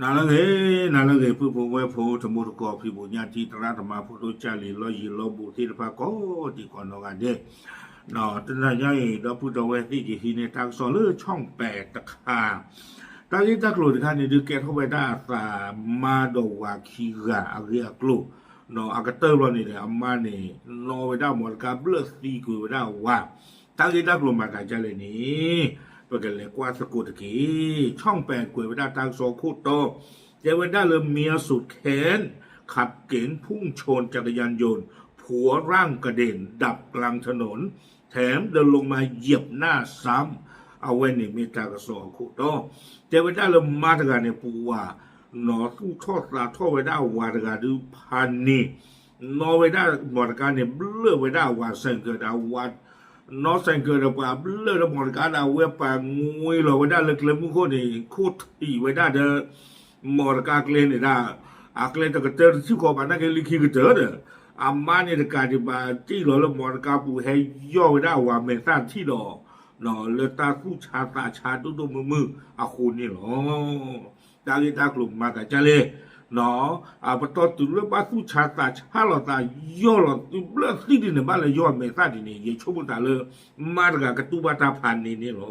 နၤလၢအဂ့ၤ, နၤလၢအဂ့ၤ ပုၢ်ဖိဝဲၢ်ဖိ တံၤသကိး ဖံဘိးညါ ထံတရၣ် တမၤဖိဒိၣ် ကၢ်လံၤလီၢ်ယံၤလီၢ်ဘူးသ့ၣ်တဖၣ် ကိးဒံးကိးနီၢ်ဂၤဒဲး, တနၤညါအံၤ ဒီပုၢ်ဒီဝဲၢ်သ့ၣ် ယဟံးန့ၢ်တၢ်ကစီၣ်လၢ ช่องแปด တခါ, တၢ်ဂ့ၢ်တၢ်ကျိၤတခါန့ၣ်ဒုး ကဲထီၣ်ဝဲဒၣ်အသး မါဒီးဝၤခံဂၤအဂ့ၢ်အကျိၤ, အကတၢၢ်ဘျီန့ၣ်ဒီး အမါန့ၣ် နီၣ်ဝဲဒၣ်မီတကါ ဘျၢၣ်သံကွံာ်ဝဲဒၣ်အဝၤ, တၢ်ဂ့ၢ်တၢ်ကျိၤမၤသးဒ်လဲၣ်န့ၣ် ပကလဲၤကွၢ်သကိးတက့ၢ်. ช่องแปด ကွဲးဝဲဒၣ်တၢ်ကစီၣ်ခိၣ်တီ, တဲဝဲဒၣ်လၢ เมียสุดแค้น ขับเก๋งพุ่งชนจักรยานยนต์ ผัวร่างกระเด็น ดับกลางถนน แถมเดินลงมาเหยียบหน้าซ้ำ အဝဲန့ၣ်မ့ၢ်တၢ်ကစီၣ်အခိၣ်တီ, တဲဝဲဒၣ်လၢမါတဂၤန့ၣ် ပူၤဝၤ နီၣ်သူၣ်ထီၣ်သးထီၣ်ဝဲဒၣ်အဝၤတဂၤဒုးဖးန့ၣ် နီၣ်ဝဲဒၣ်မီတကါန့ၣ် ဘျၢၣ်ဝဲဒၣ်အဝၤ ဆိုင်ကယ် ဒီးအဝၤ နီၣ် ဆိုင်ကယ် ဒီးပှၤဘျၢၣ်ဒီးမီတကါဒီး အဝဲပှၤငွ့လီၤဝဲဒၣ်လၢကျဲမုၢ်ခိၣ်န့ၣ် ခိၣ်ထံးဝဲဒၣ်ဒီး မီတကါကျဲန့ၣ်ဒၣ် အကျဲတကတၢၢ်တထံၣ်ဃီဘၣ် နာ်က့လၢခံကတၢၢ်ဒီး အမါန့ၣ်တကးဒံးဘၣ် တံၢ်လီၤလၢမီတကါပူၤ ဟဲယီၢ်ဝဲဒၣ်အဝၤမဲာ်သၣ်တထံၣ်ဒီး လၢတၢ်သူၣ်ဆါသးဆါဒိၣ်ဒိၣ်မုၢ်မုၢ်အဃိန့ၣ်လီၤ. တၢ်ဂ့ၢ်တၢ်ကျိၤမၤသးဒ်လဲၣ်, အပတီၢ်တုၤလၢဘၣ်သူၣ်ဆါသးဆါလိာ်သး ယီၢ်လီၤသုဘျၢၣ်သံဒ်န့ၣ် ဘၣ်လဲၤယီၢ်အမဲာ်သၣ်ဒ်န့ၣ် ယဆိကမိၣ်သးလၢ မါတဂၤကတူၢ်ဘၣ်တၢ်ဖးန့ၣ်န့ၣ်လီၤ.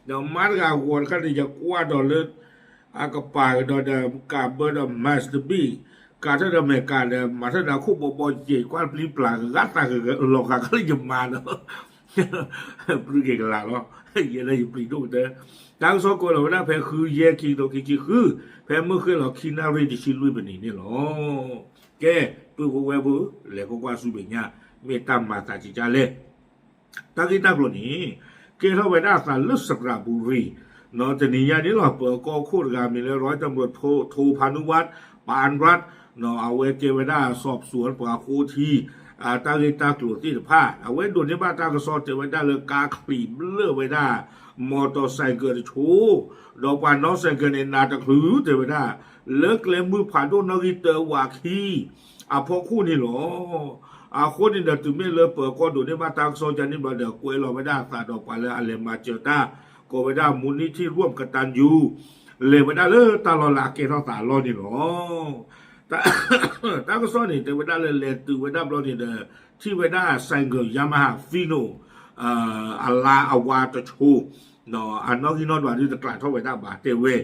ဒီးမါတဂၤအဂီၤတခါန့ၣ် ယကွၢ်ဒီးလၢ အကပၤကဒီးဒီး ကးဘၢဒီး mask တဘ့ၣ်, ကးထီၣ်ဒီးမဲာ်ကးဒီး မၤထီၣ်ဒီးခိၣ်ဘီဘီယဲၢ် ကွၢ်ပျံၤပျါဂၤသးလီၤဂာ်ကလၢယမါဒီး ပျုၤက့ၤကလာ်လီၤ. ယဲဒၣ်ယပျံၤဒိၣ်ကတၢၢ်, တၢ်ကစီၣ်ကွဲးလီၤဝဲဒၣ်ဖဲဃုယဲၢ်ခံကထိခံဆံဃု, ဖဲမုၢ်ဃ့ၢ်လီၤခံနၣ်ရံၣ်တဆံလွံၢ်မံးနံးန့ၣ်လီၤ. ကဲ, ပုၢ်ဖိဝဲၢ်ဖိ လဲၤကွၢ်ကွၢ်ဆူမဲာ်ညါ မ့ၢ်တၢ်မၤသးဒ်လဲၣ်. တၢ်ဂ့ၢ်တၢ်ကျိၤန့ၣ် ကဲထီၣ်ဝဲဒၣ်အသးလၢစရပူၤရံၤ, တနံၤညါန့ၣ်လီၤ ပၢၤကီၢ်ခိၣ်တဂၤမံၤလၢ ร้อยตำรวจโท พานุวัฒน์ ปานรัตน์ အဝဲကဲဝဲဒၣ် สอบสวน ပှၤဃိထံ တၢ်ဂ့ၢ်တၢ်ကျိၤသ့ၣ်တဖၣ် အဝဲဒိးန့ၢ်ဘၣ်တၢ်ကစီၣ်တဲဝဲဒၣ်လၢကါချံးဘျၢၣ်ဝဲဒၣ် မီတီၢ် ဆိုင်ကယ် တဆိ, ဒီးပှၤနီၣ် ဆိုင်ကယ် န့ၣ် နးတချုးတဲဝဲဒၣ် လၢကျဲမုၢ်ဖးဒိၣ်နီၣ်ဂံၢ်တၢဝးခံ အဖီခိၣ်န့ၣ်လီၤ. အဃိန့ၣ်ဒီးတုၤမ့ၢ်လၢပၢၤကီၢ်ဒိးန့ၢ်ဘၣ်တၢ်ကစီၣ်ယါန့ၣ်ဘျီဒီး ကွဲးလီၤဝဲဒၢ်အသးဒီးပှၤလၢအလဲၤမၤစၢၤတၢ် ကိးဝဲဒၣ် มูลนิธิร่วมกตัญญู လဲၤဝဲဒၣ်လၢတၢ်လီၢ်လၢအကဲထီၣ်သးအလီၢ်န့ၣ်လီၤ. တၢ်ကစီၣ်န့ၣ် တဲဝဲဒၣ်လၢလဲၤတုၤဝဲဒၣ်ဘျီန့ၣ်ဒီး ထံၣ်ဝဲဒၣ် ဆိုင်ကယ် Yamaha Fino အလါအဝါတဆိ အနီၣ်ဂံၢ်နီၣ်ဒွးဒုတကျးထီၣ်ဝဲဒၣ်ဘၣ်တဲဝဲ,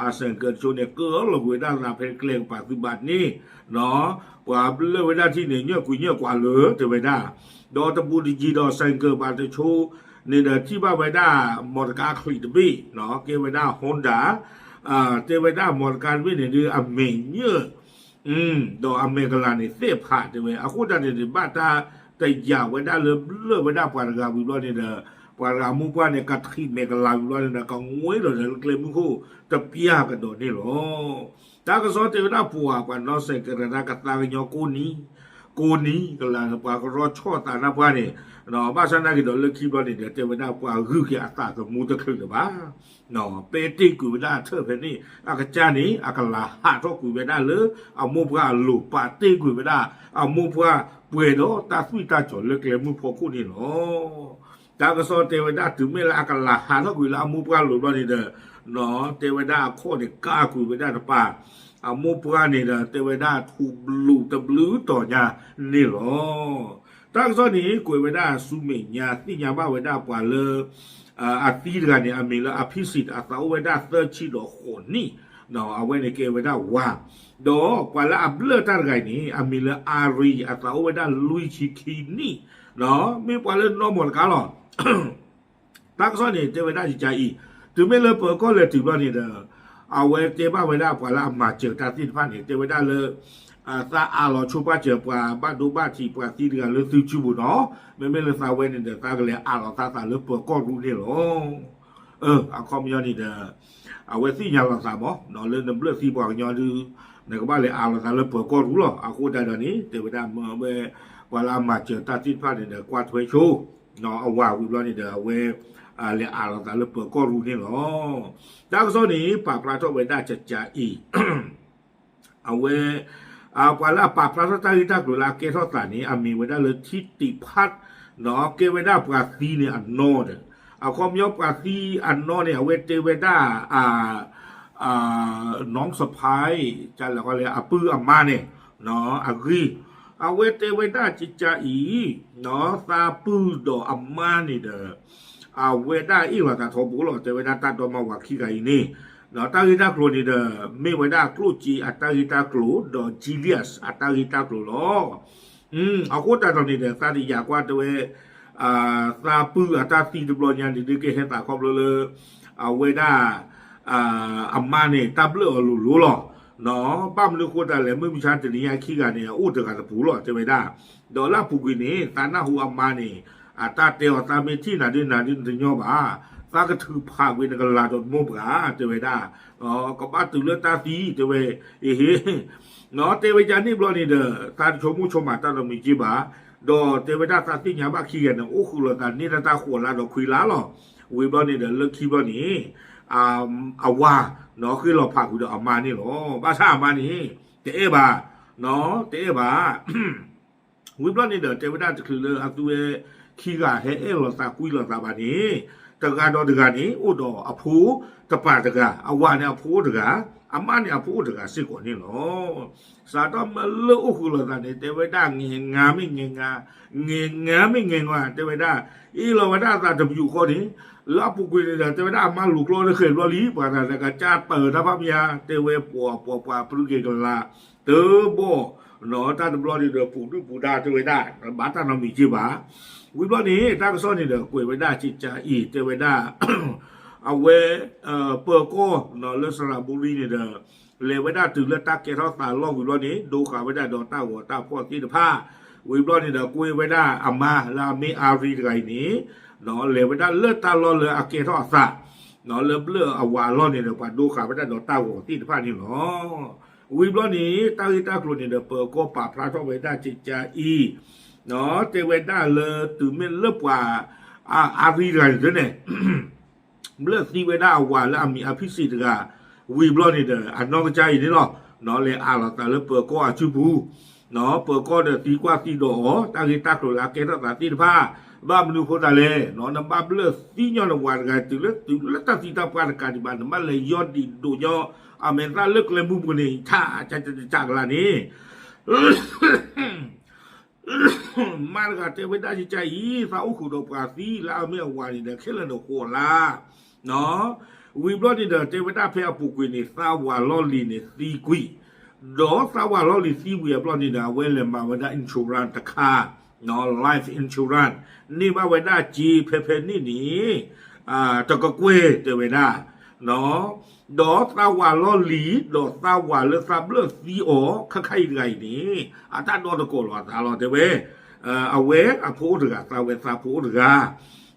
အ ဆိုင်ကယ် တဆိန့ၣ် ကၢလီၤကွံာ်ဝဲဒၣ်သးဖဲကျဲကပၤသုဘၣ်န့ၣ်, ပှၤဘျၢၣ်ဝဲဒၣ်ထံၣ်န့ၣ် ညၢၣ်ကွံာ်ညၢၣ်ကွၢ်လၢာ်တဲဝဲဒၣ်, ဒီးတဘူးတယံၤဒီး ဆိုင်ကယ် ဘၣ်တဆိန့ၣ်ဒီး ထံၣ်ဘၣ်ဝဲဒၣ် မီတကါချံးတဘ့ၣ်, ကဲဝဲဒၣ် Honda တဲဝဲဒၣ်မီတကါတဘ့ၣ်န့ၣ်ဒုး အမဲာ်ညၢၣ် ဒီးအမဲာ်ကလၤန့ၣ်သ့ၣ်ဖးတဲဝဲ အဃိသတးန့ၣ် ဘၣ်တၢ်တယာ်ဝဲဒၣ်လၢဘျၢၣ်ဝဲဒၣ်ပှၤတဂၤဝံၤဘျီန့ၣ်ဒီး ပှၤတဂၤမိၢ်ပှၢ်န့ၣ် ကထံၣ်မဲာ်ကလၤဝံၤဘျီန့ၣ်ဒီး ကငွ့လီၤဒီးလၢကျဲမုၢ်ခိၣ်တပျၢ်ကဒီးန့ၣ်လီၤ. တၢ်ကစီၣ်တဲဝဲဒၣ်ပှၤ ပှၤနီၣ် ဆိုင်ကယ် တဂၤကသါကညီကိးနံၤ, ကိးနံၤကလၤ ပှၤကရီဆီၣ်သးနၢ်ပှၢ်န့ၣ်, ဘၣ်ဆၣ်နာ်က့ၤဒီးလၢခံဘျီန့ၣ်ဒီး တဲဝဲဒၣ်ပှၤဂုာ်က့ၤအသးသမူတချုးလၢၤဘၣ် ပဲာ်တ့ၢ်ကွံာ်ဝဲဒၣ်အထၢၣ်ဖဲန့ၣ် အကစၢ်န့ၣ် အကလၤဟးထီၣ်ကွံာ်ဝဲဒၣ်လၢအမိၢ်ပှၢ်အလိၤ ပာ်တ့ၢ်ကွံာ်ဝဲဒၣ်အမိၢ်ပှၢ်ပှဲၤဒီးတၢ်သွံၣ်တၢ်စီၤလၢကျဲမုၢ်ဖီခိၣ်န့ၣ်လီၤ. တၢ်ကစီၣ်တဲဝဲဒၣ်တုၤမ့ၢ်လၢအကလၤဟးထီၣ်ကွံာ်လၢအမိၢ်ပှၢ်လိၤဘျီန့ၣ်ဒီး တဲဝဲဒၣ်အခီၣ်န့ၣ်ကၢ်ကွံာ်ဝဲဒၣ်တပၤ, အမိၢ်ပှၢ်န့ၣ်ဒီး တဲဝဲဒၣ်ထူးဘျုးတဘျုးတီၤညါန့ၣ်လီၤ. တၢ်ကစီၣ်န့ၣ် ကွဲးဝဲဒၣ်ဆူမဲာ်ညါ သ့ၣ်ညါဘၣ်ဝဲဒၣ်ပှၤလၢ အသံတဂၤန့ၣ် အမံၤလၢ အဖံစံး အသးအိၣ်ဝဲဒၣ်သၢဆံဒီးဃိးနံၣ်, အဝဲန့ၣ်ကဲဝဲဒၣ်ဝၤ, ဒီးပှၤလၢအဘျၢၣ်တၢ်တဂၤအံၤန့ၣ် အမံၤလၢအါရံ အသးအိၣ်ဝဲဒၣ်လွံၢ်ဆံခံနံၣ်, မ့ၢ်ပှၤလၢနီၣ်မီၢ်တကါလီၤ. တၢ်ကစီၣ်န့ၣ် တဲဝဲဒၣ်ယကအံၤ, တုၤမ့ၢ်လၢပၢၤကီၢ်လဲၤတုၤဘျီန့ၣ်ဒီး အဝဲတဲဘၣ်ဝဲဒၣ်ပှၤလၢအမၤစၢၤတၢ်သ့ၣ်တဖၣ်န့ၣ် တဲဝဲဒၣ်လၢ သးအးလီၤဆိပာ်စၢၤပှၤဘၣ်ဒိဘၣ်ထံးပှၤသံတဂၤလၢသုစုပူၤနီၤ, မ့မ့ၢ်လၢသးဝဲန့ၣ်ဒီး သးကလဲၤအးလီၤသးသးလၢပၢၤကီၢ်ရူန့ၣ်လီၤ. အခီပညီန့ၣ်ဒီး အဝဲသ့ၣ်ညါလီၤသးမး လၢနဘျၢၣ်သံပှၤကညီဒု နကဘၣ်လဲၤအးလီၤသးလၢပၢၤကီၢ်ရူလီၤ. အဃိသတးဒီးန့ၣ် တဲဝဲဒၣ်မ့ၢ်ဝဲ ပှၤလၢအမၤစၢၤတၢ်သ့ၣ်တဖၣ်န့ၣ်ဒီး ကွၢ်ထွဲဆိ အဝၤဝံၤဘျီန့ၣ်ဒီး အဝဲ လဲၤအးလီၤသးလၢပၢၤကီၢ်ရူန့ၣ်လီၤ. တၢ်ကစီၣ်န့ၣ် ပာ်ဖျါထီၣ်ဝဲဒၣ်ကကအံၤ အဝဲ ပှၤလၢအပာ်ဖျါထီၣ်တၢ်ဂ့ၢ်တၢ်ကျိၤလၢအကဲထီၣ်သးန့ၣ် အမံၤဝဲဒၣ်လၢ ထံတံးဖး ကဲဝဲဒၣ်ပှၤသံန့ၣ်အနီၢ်ဒီး အခီပညီပှၤသံအနီၢ်န့ၣ် အဝဲတဲဝဲဒၣ် အ น้องสะใภ้ ကလဲၤဃီလဲၣ် အပုၢ်အမါန့ၣ် အဂ့ၢ် အဝဲတဲဝဲဒၣ်ကကါအံၤ သးပုၢ်ဒီးအမါန့ၣ်ဒီး အဝဲဒၣ်အ့ၣ်လိာ်သးထီဘိလီၤ တဲဝဲဒၣ်တၢ်ဒီမါဝၤခံဂၤအံၤန့ၣ် တၢ်ဂ့ၢ်တၢ်ကျိၤန့ၣ်ဒီး မ့ၢ်ဝဲဒၣ်ကျိၣ်စ့အတၢ်ဂ့ၢ်တၢ်ကျိၤ ဒီး Gilead အတၢ်ဂ့ၢ်တၢ်ကျိၤလီၤ. အဃိသတးဒီးန့ၣ်ဒီး သးတယာ်ကွၢ်တဲဝဲ သးပုၢ်အတၢ်သံတဘျီညါန့ၣ် ဒုးကဟဲသးခီဖျိလၢ အဝဲဒၣ် အမါန့ၣ် တၢ်ဘျၢၣ်အီၤလိၤလိၤလီၤ. ဘၣ်မနုၤဃိသတးလဲၣ် မုၢ်မဆါတနံၤညါခံဂၤန့ၣ် အအိၣ်တဂၤတပူၤလီၤ တဲဝဲဒၣ်. ဒီးလၢအပူၤကွံာ်န့ၣ် သးနၢ်ဟူအမါန့ၣ် အတၢ်တဲအီၤ သးမ့ၢ်ထံၣ်နၤဒုးနၤဒုးနတညီဘၣ်, သးကထုးဖးကွံာ်နကလၤဒီးတမိၢ်ပှၢ် တဲဝဲဒၣ်. ကဘၣ်တုၤလၢတၢ်သံ တဲဝဲ အဟ့ တဲဝဲဒ်န့ၣ်ဘျီန့ၣ်ဒီး သးတဆိကမိၣ်ဆိကမးတၢ်နီတမံၤက့ဘၣ်, ဒီးတဲဝဲဒၣ်သးသ့ၣ်ညါဘၣ်ခံဂၤန့ၣ် အိၣ်ဃုာ်လိာ်သးန့ၢ်တၢ်တၢ်ဃိးလါဒီးခွံလါလီၤ. ဝံၤဘျီန့ၣ်ဒီးလၢခံဘျီန့ၣ် အဝၤ ဃ့လီၤဖးကွံာ်ဒီးအမါန့ၣ်လီၤ. ဘၣ်ဆၣ်အမါန့ၣ် တအဲၣ်ဘၣ်, တအဲၣ်ဘၣ် ဝံၤဘျီန့ၣ်ဒီး တဲဝဲဒၣ်တချုးလၢအသုဝဲခံဂၤဟဲအဲၣ်လိာ်သးကွံလိာ်သးဘၣ်န့ၣ် တဂၤဒီးတဂၤန့ၣ် အိၣ်ဒီးအဖိတပၤတဂၤ, အဝၤန့ၣ်အဖိအိၣ်တဂၤ, အမါန့ၣ်အဖိအိၣ်တဂၤစ့ၢ်ကီးန့ၣ်လီၤ. စးထီၣ်မ့ၢ်လၢအိၣ်ဃုာ်လိာ်သးန့ၣ် တဲဝဲဒၣ် ငဲၤငါမ့ၢ်ငဲၤငါ, ငဲၤငါမ့ၢ်ငဲၤငါ တဲဝဲဒၣ် အ့ၣ်လိာ်ဝဲဒၣ်အသးတပယူာ်ဃီန့ၣ် လၢအပူၤကွံာ်န့ၣ်ဒီး တဲဝဲဒၣ်အမါလူၤကျီတဃဲးဘျီလံ ပှၤတဂၤတၢ်ကစၢ်ပၢၤတၢ်ဖးမယါ တဲဝဲပှၤပှၤပှၤပရုက့ၤကလး တဘီၣ် တၢ်တဘျီန့ၣ်ဒီး ပူၤဒုၣ်ပူၤဒါတဲဝဲဒၣ် ဘၣ်တၢ်နီတမံၤက့ဘၣ်. ဝံၤဘျီန့ၣ် တၢ်ကစီၣ်န့ၣ်ဒီး ကွဲးဝဲဒၣ်ကကါအံၤ တဲဝဲဒၣ် အဝဲ ပၢၤကီၢ်လၢစရပူၤရံန့ၣ်ဒီး လဲၤဝဲဒၣ်တုၤလၢတၢ်ကဲထီၣ်သးလီၢ်ဝံၤဘျီန့ၣ် ဒိဃာ်ဝဲဒၣ်ဒီးတၢ်ဂီၤတၢ်ဖီၣ်သ့ၣ်တဖၣ် ဝံၤဘျီန့ၣ်ဒီး ကွဲးဝဲဒၣ်အမါလၢအမ့ၢ်အါရံတဂၤအံၤန့ၣ် လဲၤဝဲဒၣ်လၢတၢ်လီၢ်လၢအကဲထီၣ်အသး လၢဘျၢၣ်အဝၤအလီၢ်န့ၣ်ဒီး ပှၤဒိဃာ်ဝဲဒၣ်ဒီးတၢ်ဂီၤသ့ၣ်တဖၣ်န့ၣ်လီၤ. ဝံၤဘျီန့ၣ် တၢ်ဂ့ၢ်တၢ်ကျိၤန့ၣ်ဒီး ပၢၤကီၢ်ပာ်ဖျါထီၣ်ဝဲဒၣ်ကကါအံၤ တဲဝဲဒၣ်လၢတုၤမ့ၢ်လၢပှၤ အါရံတဂၤန့ၣ်န့ၣ် ဘျၢၣ်သံဝဲဒၣ်အဝၤလၢအမံၤအဖံစံးတဂၤ ဝံၤဘျီန့ၣ်ဒီး အနီၢ်ကစၢ်အံၤန့ၣ်လီၤ လဲၤအးလီၤသးလၢပၢၤကီၢ်အစုပူၤ ပၢၤကီၢ်ဒီးသံကွၢ်သံဒိးအီၤ တၢ်ဂ့ၢ်တၢ်ကျိၤလၢအကဲထီၣ်သးသ့ၣ်တဖၣ် ဘၣ်မနုၤဃိသးလဲၣ် နဘၣ်ဘျၢၣ်သံညီနဝၤတဂၤတုၤလၢ တုၤလၢတၢ်သံတၢ်ပှၢ်တကးဒံးဘၣ် နဘၣ်လဲၤယီၢ်ဒံးဒိးညီ အမဲာ်သၣ်လၢကျဲမုၢ်ပူၤန့ၣ် ထးကကကကလးန့ၣ် မါတဂၤတဲဝဲဒၣ်ကကါအံၤ သးအိၣ်ဃုာ်ဒီးပှၤသံလၢအမ့ၢ်အဝၤန့ၣ်ဒီး ခဲလၢာ်န့ၣ်ဃိးလါ ဝံၤဘျီန့ၣ်ဒီး တဲဝဲဒၣ်ဖဲအပူၤကွံာ်န့ၣ် သးဝၤလီၢ်လံၤန့ၣ်သံကွံာ်, ဒီးသးဝၤလီၢ်လံၤသံဝံၤအဘျီန့ၣ်ဒီး အဝဲလဲၤမၤဝဲဒၣ် insurance တခါ, life insurance န့ၢ်ဘၣ်ဝဲဒၣ်စ့ဖဲဖဲန့ၣ်န့ၣ် တကကွဲၢ်တဲဝဲဒၣ် ဒီးသးဝၤလီၢ်လံၤ ဒီးသးဝၤလၢသးဘျၢၣ်သံအီၤ ခဲခါအံၤတဂၤအံၤန့ၣ် အတၢ်ဒီသကိးလီၤအသးလီၤတဲဝဲ, အဝဲအဖိအိၣ်တဂၤ သးဝဲသးဖိအိၣ်တဂၤ,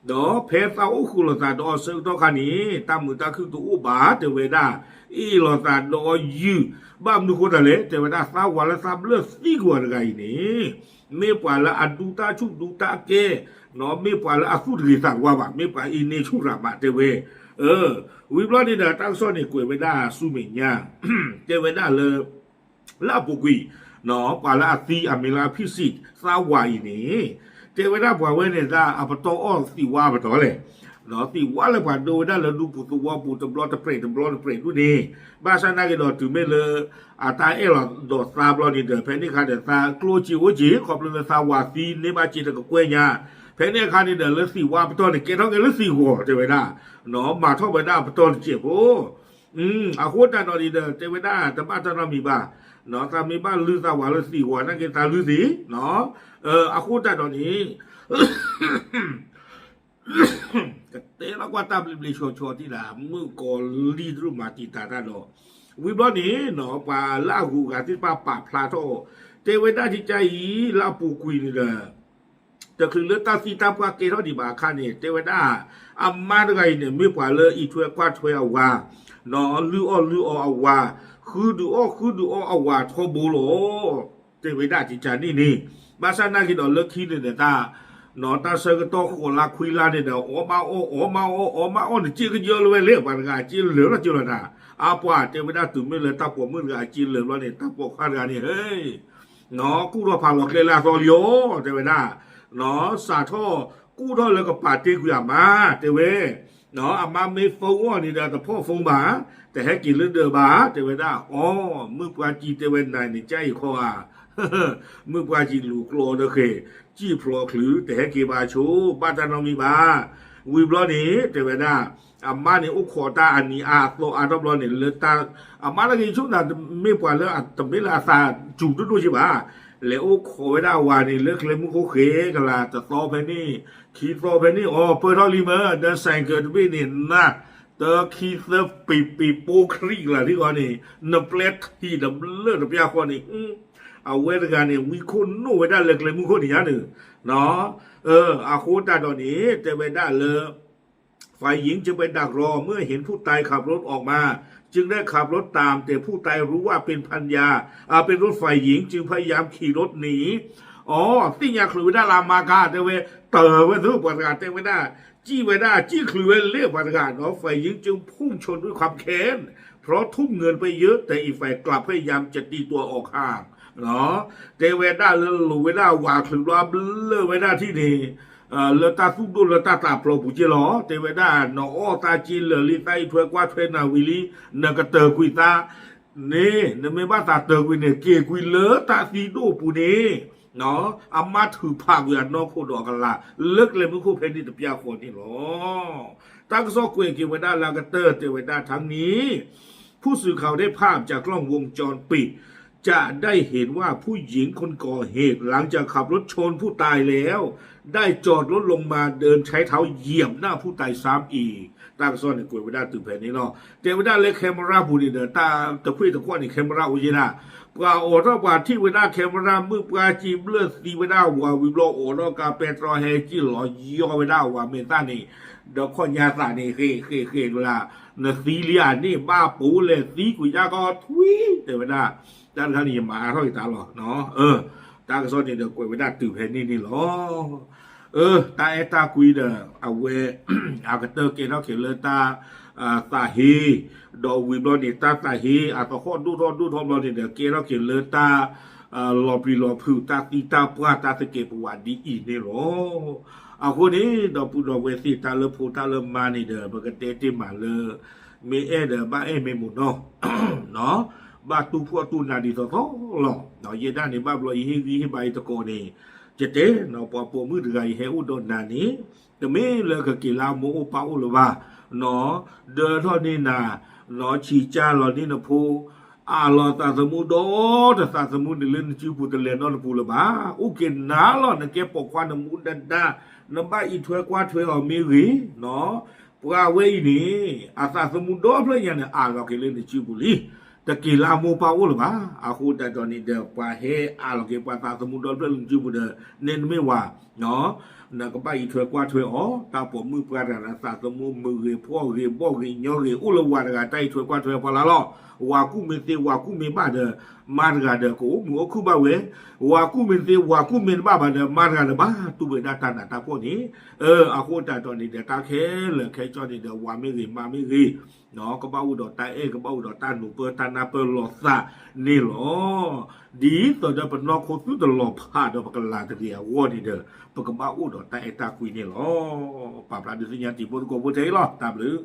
ဒီးဖဲသးအိၣ်ဃုာ်လိာ်သးဒီးအဆၢကတီၢ်ခါန့ၣ် တၢ်မုာ်တၢ်ခုၣ်တအိၣ်ဘၣ်တဲဝဲဒၣ်, အ့ၣ်လိာ်သးဒီးယုၢ်, ဘၣ်မနုၤဃိသးလဲၣ် တဲဝဲဒၣ်သးဝၤလၢသးဘျၢၣ်သံကွံာ်အီၤတဂၤအံၤန့ၣ် မ့ၢ်ပှၤလၢအဒူတၢ်ဆူၣ်ဒူတၢ်ကဲ, မ့ၢ်ပှၤလၢအသူၣ်တဂ့ၤသးတဝါဘၣ်, မ့ၢ်ပှၤအ့န့ဆူၣ်ရၤမးတဲဝဲ, ဝံၤဘျီန့ၣ်ဒီး တၢ်ကစီၣ်န့ၣ်ကွဲးဝဲဒၣ်ဆူမဲာ်ညါ, တဲဝဲဒၣ်လၢ လၢအပူၤကွံာ် ပှၤလၢအသံအမံၤလၢအဖံစံးသးဝၤအံၤန့ၣ် တဲဝဲဒၣ်ပှၤဝဲန့ၣ်ဒၣ် အပတီၢ်အီၣ်သံးဝါပတီၢ်လဲၣ်, သံးဝါလၢပှၤဒိဝဲဒၣ်လၢဒူပူၤသဝီပူၤတဘျီတပြဲးတဘျီတပြဲးဒၣ်န့ၣ်, ဘၣ်ဆၣ်နာ်က့ၤဒီးတုၤမ့ၢ်လၢ အတၢ်အဲၣ်လီၤဒီးသးဘျီန့ၣ်ဒီး ဖဲန့ၣ်အခါဒီးသးကျိၣ်စ့အိၣ်စ့ ခီဖျိလၢသးဝၤသံန့ၢ်ဘၣ်စ့တကကွဲၢ်ညါ, ဖဲန့ၣ်အခါန့ၣ်ဒီးလၢသံးဝါပတီၢ်န့ၣ် ကဲထီၣ်က့ၤလၢသံးဂီၤတဲဝဲဒၣ်, မၤထီၣ်ဝဲဒၣ်အပတီၢ်တစဲးဖိ အဃိသတးဒီးန့ၣ်ဒီး တဲဝဲဒၣ်တဘၣ်တၢ်နီတမံၤဘၣ်, သးမ့ၢ်ဘၣ်လုၢ်သးဝၤလၢသံးဝါနာ်က့ၤသးလုၢ်သ့, အဃိသတးဒီးန့ၣ် ကတဲလီၤကွၢ်တၢ်ဘျ့ဘျ့ဆှီဆှီတံၢ်ဒၣ် မုၣ်ကီၤလံၢ်တရူၢ်မၤတံာ်တာ်တၢ်ဒီး, ဝံၤဘျီန့ၣ် ပှၤလၢအဂုၤအဂၤသ့ၣ်တဖၣ်ပာ်ဖျါထီၣ်, တဲဝဲဒၣ်ကကါအံၤ လၢအပူၤကွံာ်န့ၣ်ဒီး တချုးလၢတၢ်သံတၢ်ပှၢ်ကဲထီၣ်ဒံးဘၣ်အခါန့ၣ် တဲဝဲဒၣ် အမါတဂၤအံၤန့ၣ် မ့ၢ်ပှၤလၢအံးထွဲကွၢ်ထွဲအဝၤ, လုၢ်အီၣ်လုၢ်အီအဝၤ, ဃုဒုးအီၣ်ဃုဒုးအီအဝၤထီဘိလီၤ. တဲဝဲဒၣ်ကကါန့ၣ်န့ၣ်, ဘၣ်ဆၣ်နာ်က့ၤဒီးလၢခံန့ၣ်န့ၣ် တၢ် တၢ်ဆၢကတီၢ်ဃိးလါခွံလါန့ၣ်ဒီး အီၣ်ဘၣ်အီၣ် အီၣ်ဘၣ်အီၣ် အီၣ်ဘၣ်အီၣ်န့ၣ် စ့ကယၢလၢၤဝဲလဲၣ် ပှၤတဂၤအစ့လၢာ်လီၤကၠိလီၤနၤ, အပှၤတဲဝဲဒၣ်တုၤမ့ၢ်လၢတၢ်ပိာ်မုၣ်တဂၤအစ့လၢာ်ဘျီန့ၣ် တၢ်ပိာ်ခွါတဂၤန့ၣ် ဟဲ ကူၣ်ထီၣ်ဖးလီၤကျဲလၢအသီလံအီၤ တဲဝဲဒၣ်, စးထီၣ်ကူၣ်ထီၣ်လၢကပာ်တ့ၢ်ကွံာ်အမါ တဲဝဲ, အမါမ့ၢ် phone အီၤန့ၣ်ဒီးတဖီၣ် phone ဘၣ်, တဟဲက့ၤလၢဒၢးဘၣ်, တဲဝဲဒၣ်, အီ, မုၢ်ပှၢ်ကံတဲဝဲ နၤန့ၣ် ကၢ်အံၤခီဧါ, မုၢ်ပှၢ်ကံလူၤကျိဒီးဃဲၤ, ကံၣ်ဖျိးချုး, တဟဲက့ၤဘၣ်ဆိ, ဘၣ်တၢ်နီတမံၤဘၣ်. ဝံၤဘျီန့ၣ် တဲဝဲဒၣ်, အမါန့ၣ်အိၣ်ခိးတၢ်အနံၤအါအသီအါထီၣ်ဘျီန့ၣ် လၢတၢ်, အမါတဂ့ၤဆိနၤ မ့ၢ်ပှၤလၢတမ့ၢ်လၢအသးစူၤဒိၣ်ဒိၣ်က့ဘၣ်, လဲၤအိၣ်ခိးဝဲဒၣ်ဝၤန့ၣ် လၢကျဲမုၢ်ခိၣ်ဃဲၤကလၤ တသီဖဲန့ၣ်, ခံသီဖဲန့ၣ်, အီ ပၢၢ်ထီၣ်လံမ့ၢ် ဒီးစဲးကၢးတဘ့ၣ်န့ၣ် နၢ်, တခံသၢပ့ၤပ့ၤပိခရံကလၤထံဃီန့ၣ်, နပျဲထံၣ်တဘျၢၣ်တပျၢ်ဃီန့ၣ်, အဝဲတဂၤန့ၣ် ဝံခိၣ်နိၣ်ဝဲဒၣ်လၢကျဲမုၢ်ခိၣ်န့ၣ်ညါန့ၣ်, အဃိတၢ်ဒီးန့ၣ် တဲဝဲဒၣ်လၢ ฝ่ายหญิงจึงไปดักรอ เมื่อเห็นผู้ตายขับรถออกมา จึงได้ขับรถตาม แต่ผู้ตายรู้ว่าเป็นภรรยา อ่า เป็นรถฝ่ายหญิง จึงพยายามขี่รถหนี အီ သ့ၣ်ညါချုးဝဲဒၣ်လၢအမါကါ တဲဝဲ တၢၤဝဲသု ပှၤတဂၤတဲဝဲဒၣ် စံၣ်ဝဲဒၣ် စံၣ်ချုးဝဲလၢပှၤတဂၤဒီး ฝ่ายหญิงจึงพุ่งชนด้วยความแค้น เพราะทุ่มเงินไปเยอะ แต่อีกฝ่ายกลับพยายามจะตีตัวออกห่าง တဲဝဲဒၣ်လၢလိၤဝဲဒၣ်ဝၤချုးဘျီဘျၢၣ်ဝဲဒၣ်ထံၣ်န့ၣ် လၢတၢ်သူၣ်ဒိၣ်လၢတၢ်သးဖျိးပူၤက့လီၤ. တဲဝဲဒၣ် နအီၣ်သးက့လၢာ်လံ သးအံးထွဲကွၢ်ထွဲနၤဝံၤလံ နကတၢၤကွံာ်သးန့ၣ် နမ့ၢ်ဘၣ်သးတၢၤကွံာ်န့ၣ် က့ၤကွံာ်လၢတၢ်သံဒိၣ်ပူၤန့ၣ် အမါထုးဖးကွံာ်အနီၢ်ခိၣ်ဒီးအကလၤ လၢကျဲမုၢ်ခိၣ်ဖဲန့ၣ်တပျၢ်ဃီန့ၣ်လီၤ. တၢ်ကစီၣ်ကွဲးက့ၤဝဲဒၣ်လၢအကတၢၢ် တဲဝဲဒၣ် ทั้งนี้ ผู้สื่อข่าวได้ภาพจากกล้องวงจรปิด จะได้เห็นว่าผู้หญิงคนก่อเหตุ หลังจากขับรถชนผู้ตายแล้ว ได้จอดรถลงมาเดินใช้เท้าเหยียบหน้าผู้ตายซ้ำอีก တၢ်ကစီၣ်န့ၣ်ကွဲးဝဲဒၣ်တုၤဖဲန့ၣ်လီၤ. တဲဝဲဒၣ်လၢ camera ပူၤန့ၣ်ဒီး တၢ်တဖှ့ၣ်တကွီၢ်န့ၣ် camera အိၣ်ယဲဒၣ် ပှၤအိးထီၣ်ပှၤထံၣ်ဝဲဒၣ် camera မုၢ်ပှၢ်ကံဘျၢၣ်သံဝဲဒၣ်ဝၤဝံၤဘျီ အိးထီၣ်ကါပဲတြီဟဲကံၣ်လီၤယီဝဲဒၣ်ဝၤမဲာ်သၣ်န့ၣ် ဒီးခီၣ်ညါသးန့ၣ် ဃ့ၣ်ဃ့ၣ်ဃ့ၣ်လၢ နသံလံဧါန့ၣ် ဘၣ်ပိာ်လဲၣ်သံကွံာ်ယါကီထွံ တဲဝဲဒၣ် တၢ်တခါန့ၣ် ယမၤအါထီၣ်က့ၤတၢ်လီၤ. တၢ်ကစီၣ်န့ၣ်ဒီးကွဲးဝဲဒၣ်တုၤဖဲန့ၣ်န့ၣ်လီၤ. တၢ်အဲၣ်တၢ်ကွံဒီး အဝဲ အကတၢၢ်ကဲထီၣ်က့ၤလၢတၢ် သးဟ့ ဒီးဝံၤဘျီန့ၣ် တၢ်သးဟ့အသဟီၣ်ဒိၣ်ထီၣ်ဒိၣ်ထီၣ်ဘျီန့ၣ်ဒီး ကဲထီၣ်က့ၤလၢတၢ် လီၤပျံၤလီၤဖုး တၢ်သံတၢ်ပှၢ် တၢ်သကဲးပဝးဒ်အံၤန့ၣ်လီၤ. အဃိန့ၣ် ဒီပုၢ်ဒီဝဲၢ်သ့ၣ် တၢ်လၢဖိတၢ်လၢမါန့ၣ်ဒီး ပကတဲတ့ၢ်မးလၢ မ့ၢ်အဲၣ်ဒီးဘၣ်အဲၣ်မ့ၢ်မိၢ်နီၢ် ဘၣ်တူၢ်ဖှီၣ်တူၢ်နးဒ်သိးသိးလီၤ. ယဲဒၣ်န့ၣ် ဘၣ်ဘျီယဟ့ၣ်ဂံၢ်ဟ့ၣ်ဘါအံၤတကိးန့ၣ် ယတဲနီၤ ပှၤပိာ်မုၣ်တဂၤအံၤဟဲအိၣ်ဒီးနၤန့ၣ် တမ့ၢ်လၢကက့ၤလၢအမိၢ်အိၣ်ပၢ်အိၣ်လၢၤဘၣ်, ဒၢထီၣ်န့ၢ်နၤ, ဆံးကၢ်လီၤန့ၢ်နဖိ, အးလီၤသးသမူဒီတသးသမူန့ၣ်လၢနစုပူၤတလဲၤနီတပူၤလၢၤဘၣ်. အိၣ်က့ၤနၤလီၤ နကဲပိာ်ခွါနမူဒါဒါ, နဘၣ်အံးထွဲကွၢ်ထွဲအီၤမ့ၢ်ဂ့ၤ, ပှၤဝဲအံၤန့ၣ် အသးသမူဒီဖျၢၣ်ညါန့ၣ် အးလီၤက့ၤလၢနစုပူၤလံ. တက့ၤလၢအမိၢ်ပၢ်အိၣ်လၢၤဘၣ်. အဃိသတးဒီးန့ၣ်ဒီး ပှၤဟဲအးလီၤက့ၤပှၤသးသမူဒီဖျၢၣ်လၢနစုပူၤဒီး နဲနမ့ၢ်ဝၤ နကဘၣ်အံးထွဲကွၢ်ထွဲအီၤ, တၢ်ပိာ်မုၣ်ပှၢ်တဂၤန့ၣ် သးသမူမုာ်ဂ့ၤ ဖှီၣ်ဂ့ၤ ဘီၣ်ဂ့ၤ ညီဂ့ၤ အိၣ်လၢဝၤတဂၤ တၢ်အံးထွဲကွၢ်ထွဲအဖီလာ်လီၤ. ဝၤကူၣ်မ့ၢ်သ့ ဝၤကူၣ်မ့ၢ်တဘၣ်ဒီး မါတဂၤဒီးကအိၣ်မုာ်အိၣ်ခုၣ်ဘၣ်ဝဲ, ဝၤကူၣ်မ့ၢ်သ့ ဝၤကူၣ်မ့ၢ်တဘၣ်ဘၣ်ဒီး မါတဂၤဒီးဘၣ်တူၢ်ဝဲဒၣ်တၢ်နးတၢ်ဖှီၣ်န့ၣ်, အဃိသတးဒီးန့ၣ်ဒီး တၢ်ခဲလၢာ်ခဲဆ့န့ၣ်ဒီး ဝၤမ့ၢ်ဂ့ၤ မါမ့ၢ်ဂ့ၤ ကဘၣ်အိၣ်ဒီးတၢ်အဲၣ် ကဘၣ်အိၣ်ဒီးတၢ်နူၤပၢၢ် တၢ်နၢ်ပၢၢ်လိာ်သးန့ၣ်လီၤ. ဒ်သိးဒီးပနီၢ်ခိသူၣ်တလီၤဖးဒီးပကလၤတဂ့ၤအဂီၢ်န့ၣ်ဒီး ပကဘၣ်အိၣ်ဒီးတၢ်အဲၣ်တၢ်ကွံန့ၣ်လီၤ. ပာ်ဖျါဒုးသ့ၣ်ညါတံၤဖိသကိးဖိထဲအံၤလီၤ. တၢ်ဘျုး